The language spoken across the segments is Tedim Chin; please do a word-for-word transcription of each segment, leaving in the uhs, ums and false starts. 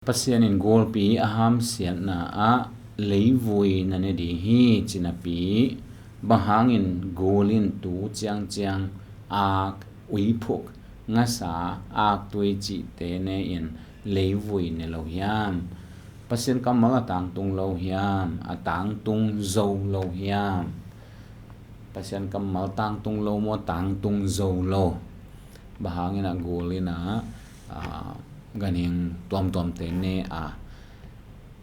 Pasian in gulpi a hamsiatna ah leivui na ne ding hi, ci napi, bang hangin gul in tu ciangciang ak, uiphuk, ngasa, aktui cihte ne in leivui ne lo hiam? Pasian kammal a tangtung lo hiam? A tangtung zo lo hiam? Pasian kammal tangtung lo maw, tangtung zo lo? Bang hangin ah gul in ah, ah, ganhing tuamtuamte ne a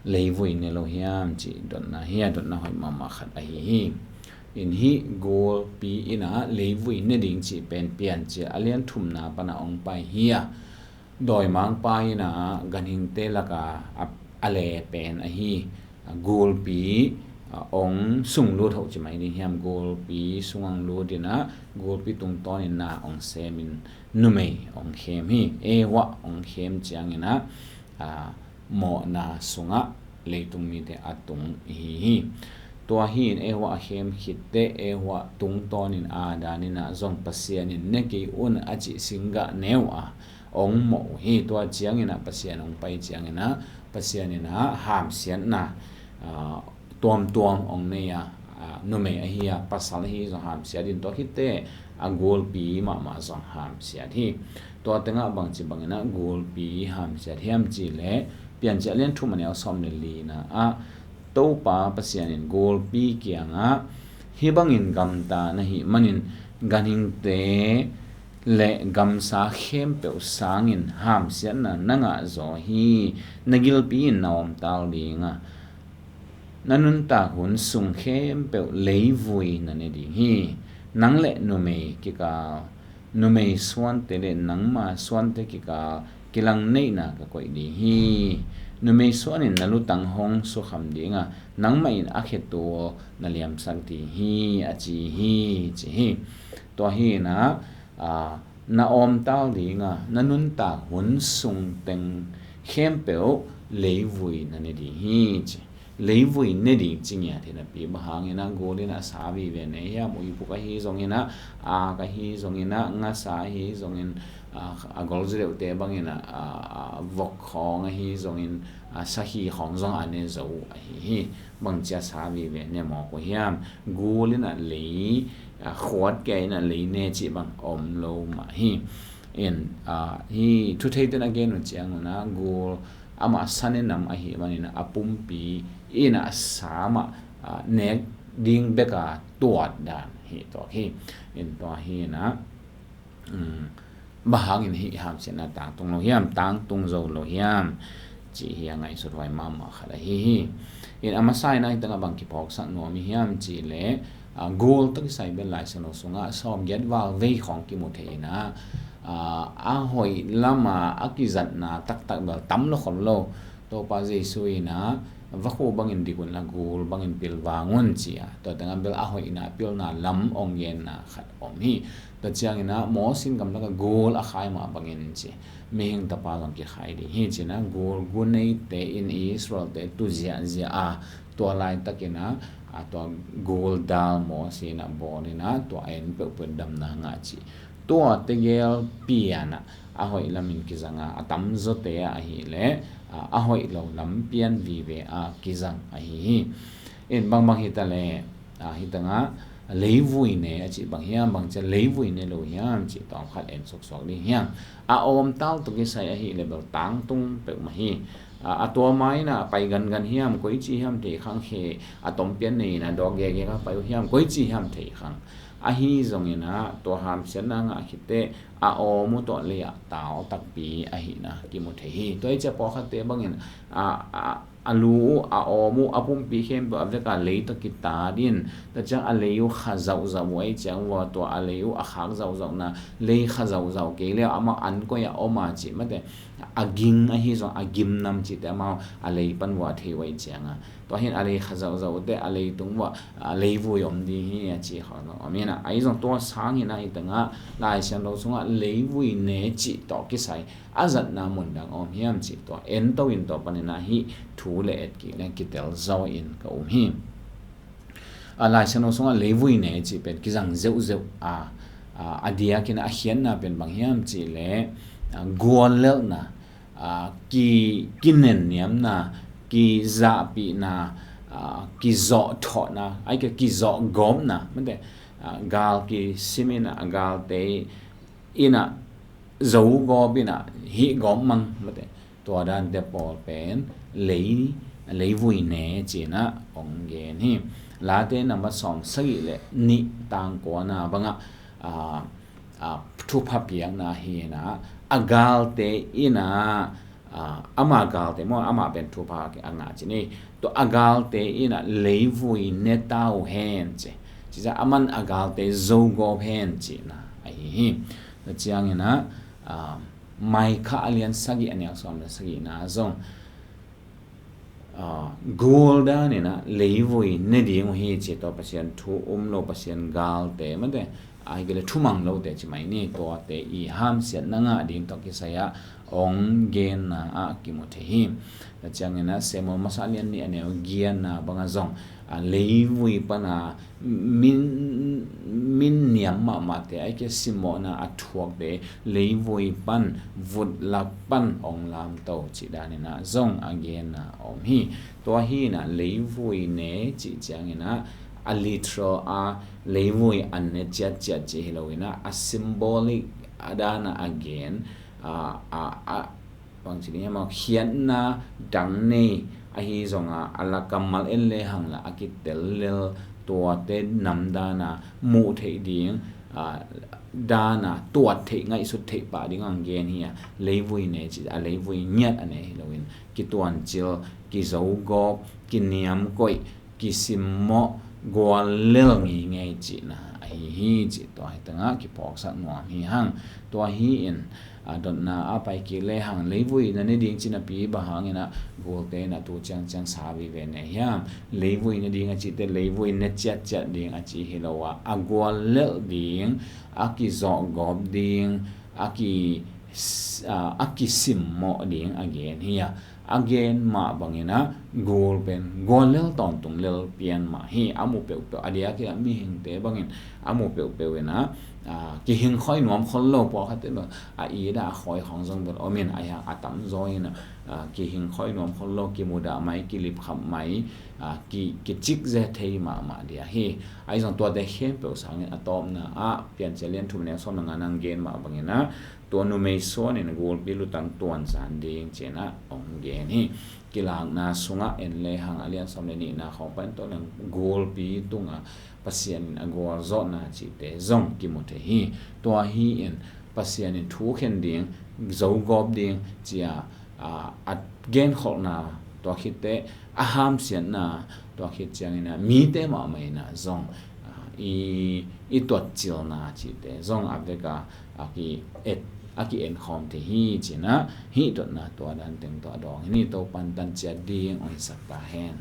leivui ne lo hiam, cih dotna hi a, dotna hoih mahmah khat ahi hi. In hih gulpi in ah leivui ne ding cih pen Piancil a lian thumna pan a ong pai hi a, dawimangpa in ah ganhingte laka a, a le pen ahi, a gulpi, a ong sunglut hoh ci mai ding hiam, gulpi sung ong lut in ah gulpi tungtawn in na ong sem in numei ong khem hi. Eva ong khem ciangin ah, a, mawhna sungah leitung mite a tung ihi hi. Tua hi in Eva a khem khit teh Eva tungtawn in Adam in ah zong Pasian in ne kei un a cih singgah neu a ong mawh uh hi. Tua ciangin ah Pasian ong pai ciangin ah Pasian in ah hamsiatna, ah, tuamtuam ong nei a, ah, numei ahi a, pasal ahi zong hamsiat in, tua khit teh a gulpi mahmah zong hamsiat hi. Tua tengah bangci bangin ah gulpi hamsiat hiam cih leh Piancil a lian thum a neu sawm le lina ah Topa Pasian in gulpi kiangah, hih bangin gamta na hih manin ganhingte le gamsa khempeuh sangin hamsiatna na ngah zaw hi. Na gilpi in na awmtal ding a, na nuntak hun sung khempeuh leivui na ne ding hi. Nang le numei kikal, numei suante le nangma suante kikal kilang neihna ka koih ding hi. Numei suan in na lutang hong sukham ding a, nangmah in a khetul na liamsak ding hi, a ci hi, ci hi. Tua hi in ah, a, na awmtal ding a, na nuntak hun sung teng khempeuh leivui na ne ding hi, ci. Leivui ne ding ci ngiat hi napi, bang hangin ah gul in ah sa vive ne hiam? Uiphuk ahi zongin ah, ak ahi zongin ah, ngasa ahi zongin, a, a golzaw deuhte bangin ah, a, a, vok khawng ahi zongin, a, sakhi khawng zong a ne zo uh ahi hi. Bangci a sa vive ne mawk uh hiam? Gul in ah lei, a, khuat kei in ah lei ne cih bang om lo mah hi. In, a, hih thutheite in a gen uh ciangun ah gul amah sa ne nam ahih manin ah a pumpi in ah sa mah, a, nek ding bek a tuat dan hi tuak hi. In tua hi in ah, um, bang hangin hih hamsiatna tangtung lo hiam, tangtung zo lo hiam, cih hi a ngaihsut huai mahmah khat ahi hi. In a masa in ah hih tengah bang kiphawksak nuam i hiam cih leh, a, gul tawh kisai bel Lai Siangtho sungah sawmgiat val vei khawng kimu thei in ah, a, a hoih lam a a kizatna taktak bel tam lo khol lo. Topa Jesu in ah, vakhu bangin dik un la gul bangin pilvang un, ci a, tua tengah bel a hoihna pilna lam ong genna khat om hi. Tua ciangin ah Moses in gamlak a gul a khai mah bangin ci, mihing tapa zong kikhai ding hi, ci in ah gul gu neite in Israelte tu ziahziah a, tua laitakin ah, a, tua gul dal Moses in ah bawl in ah tua en peuhpeuh damna ngah, ci. Tua tegel pian ah a hoih lamin kizang a, a tamzawte ah ahih leh, a, a hoih lo lam pian vive a kizang ahi hi. In bangbang hi ta leh, a, hih tengah leivui ne a cih bang hiam, bangci a leivui ne lo hiam cih tawm khat en suksuak ding hiam? A awmtal tawh kisai ahih leh bel tangtung peuhmah hi. A, a tua ma in ah pai gangan hiam, koici hiam thei khang, khe a tompian nei in ah dawk gegek a pai uh hiam, koici hiam thei khang. Ahi zongin ah tua hamsiatna ngah khit teh a awm uh tawh lei ah tal takpi ahihna kimu thei hi. Tua hi ciah pawlkhatte bangin a, a, a lu uh, a awm uh, a pumpi khempeuh a vek a lei tawh kitat in, tua ciang a lei uh kha zauhzauh uh ahih ciang ua, tua a lei uh a khak zauhzauhna, lei kha zauhzauh kei leh amah an koi ah om a cih mate, a ging ahi zong a gimnam cihte amau a lei pan ua a thei uh ahih ciang a, tua hi in a lei kha zauhzauh uh teh a leitung uah, a, leivui om ding hi a ci khawng zong om in ah, ahi zong tua sangin ah hih tengah Lai Siangtho sungah leivui ne cih tawh kisai a zatna mun dang om hiam cih tua en to in, tua panin ah hih thu le et kik leng kitel zaw in ka um hi. A, Lai Siangtho sungah leivui ne cih pen kizang zeuhzeuh a, a, a diakin a khiatna pen bang hiam cih leh, a, guallelhna, aa, ki, kinenniamna, kizahpihna, aa, kizawhthawhna, ai ke kizawhgawpna, mate, aa, gal kisim in ah, galte in ah, zogawp in ah, hihgawp mang, mate, tua dante pawl pen lei, leivui ne ci-in ah hong gen hi. Late nambat sawm sagih le nih tang kuana bangah, aa, aa, thupha piakna hi in ah, a galte in ah, aa, ama galte maw, ama pen thupha a ngah ci ni. Tua a galte in ah leivui ne ta uh hen ci. Ci ciang aman a galte zogawp hen cihna ahi hi. Tua ciangin ah, aa, Micah a lian sagih a neu sawm le sagihna zong, aa, gul dan in ah leivui ne ding uh hi ci. Tua Pasian thu um lo, Pasian galte, mate, ai ke le thumang lote ci mai ni, tuate i hamsiatna ngah ding tawh kisai ah hong genna ah kimu thei hi. Tua ciangin ah Samuel masa lian nih a neu giatna bangah zong, aa, leivui pan a min, min niam mahmahte, ai ke simmawhna a thuakte leivui pan, vut lak pan hong lamto cih dan in ah zong a genna a om hi. Tua hi in ah leivui ne cih ciangin ah a literal a leivui an ne ciatciat cih hi lo in ah, a symbolic a dan ah a gen, aa, aa, aa, bangci ding hiam, khiatna dang nei ahi zongin, a la kammal en lehang la a kitel lel, tuate nam dan a muh theih ding, aa, dan a tuat theih, ngaihsut theih pah ding hong gen hi a, leivui ne ci a leivui ngiat a ne hi loin, kituancil, kizogawp, kiniamkoih, kisimmawh, guallel ngeingei cihna ahi hi cih tua hi tengah kiphawksak nuam hi hang. Tua hi in, aa, dotna a pai kik lehang leivui na ne ding ci napi, bang hangin ah gulte in ah tu ciangciang sa vive ne hiam? Leivui ne ding a cihte leivui ne ciatciat ding a ci hi lo a, a guallel ding, a kizawhgawp ding, a ki, aa, a kisimmawh ding a gen hi a, a gen mah bangin ah gul pen guallel tawntung lel pian mah hi. A mu peuhpeuh, a diakin ah mihingte bangin a mu peuhpeuh in ah, aa, kihingkhoi nuam khol lo, pawlkhatte bel a it a, a khoi khawng zong bel om in, a hiang a tamzaw in ah, aa, kihingkhoi nuam khol lo, kimudah mai, kilipkhap mai, aa, ki, kicikze thei mahmah dia hi. Ahi zong tuate khempeuh sangin a tawpna ah Piancil lian thum neu sawm le nga nang gen mah bangin ah, tua numei suan in gulpi lutang tuanzan ding ci-in ah hong gen hi. Kilakna sungah en lehang a lian sawm le nihna khawng pan tawh leng gulpi tungah Pasian in a gualzawhna cihte zong kimu thei hi. Tua hi in Pasian in thu khen ding, zogawp ding ci-a, aa, a genkholhna, tua khitteh a hamsiatna, tua khit ciangin ah mite mahmah in ah zong, aa, i, i tuatcilna cihte zong a vek a, a ki et, a ki-enkhawm thei hi ci-in ah, hih dotna tua dan teng tawh a dawng hi ni. Topa'n tan ciat ding hong hisak ta hen.